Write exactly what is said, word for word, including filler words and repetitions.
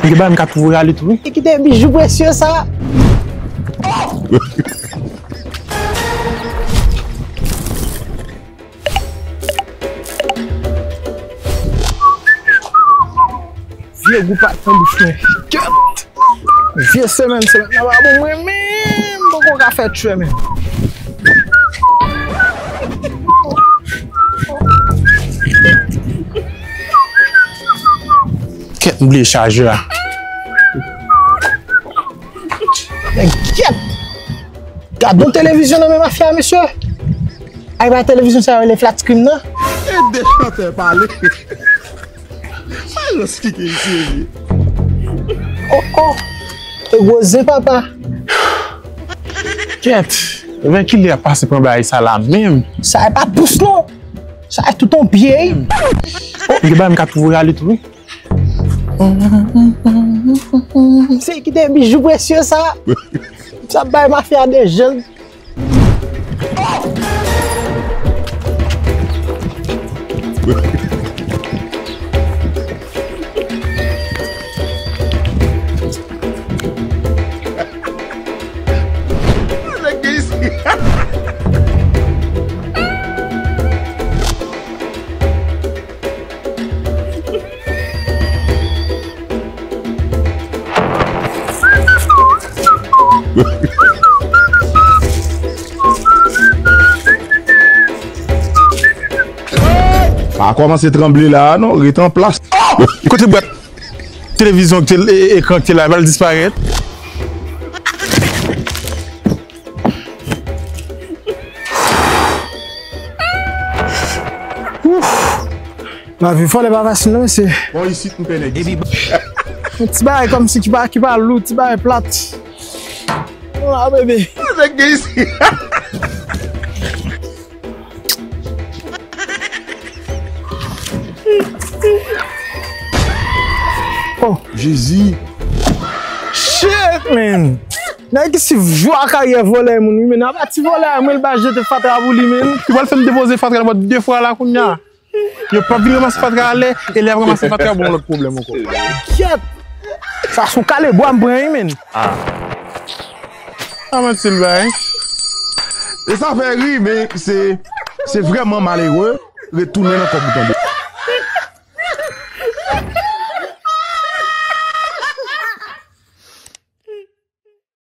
Gen bagay m ka twouve rale tou, wi. E kite bijou presye sa. Vye gou pa t nan bouch mwen. Kèt! Vye semèn, semèn nan pa bon mwen menm. M poko ka fè tchwè menm. Kèt, m bliye chajè a. Men kèt! Gad yon televizyon nan men mafya, mesye! Ay, bay televizyon sa yo rele flat screen nan. E de chantè pale. Sa jans ki gen isi, mesye. Oh, oh! E gwo zen, papa! Kèt! Ebyen, kilè y ap pase pran bagay sa la menm? Sa e pa pous, non! Sa e tout yon pye, wi! Oh, gen bagay m ka twouve rale tou, wi. Se ki te bijou presye sa. Sa bay mafya de jèn. Pa kòmanse tranble la a non, ret an plas. Oh! Kote bwat televizyon ki te, e, ekran ki te la, pral disparèt. Ouf! Lavi vòlè pa fasil non, mesye. Bon, isit m pè nèg isit. Yon ti bagay kòmsi ki pa, ki pa lou, ti bagay plat. Bon, la, bebe. Nèg gen isit. Oh, Jezi. Shit, man. Nèg ki swiv jou a karyè vòlè moun, wi, men apa ti vòlè a, mwen, l pa jete fatra pou li, men. Li pral fè m depoze fatra bò de fwa la kounye a. Yo p ap vin ranmase fatra a lè, e lè y ap ranmase fatra, bon, lòt pwoblèm ankò. Kèt! Sa se yon kale bwa m pran, wi, men. Ah. Ah, manti l bay. E sa fè ri, men se, se vrèman malere. Retounen nan kòb ou tonbe.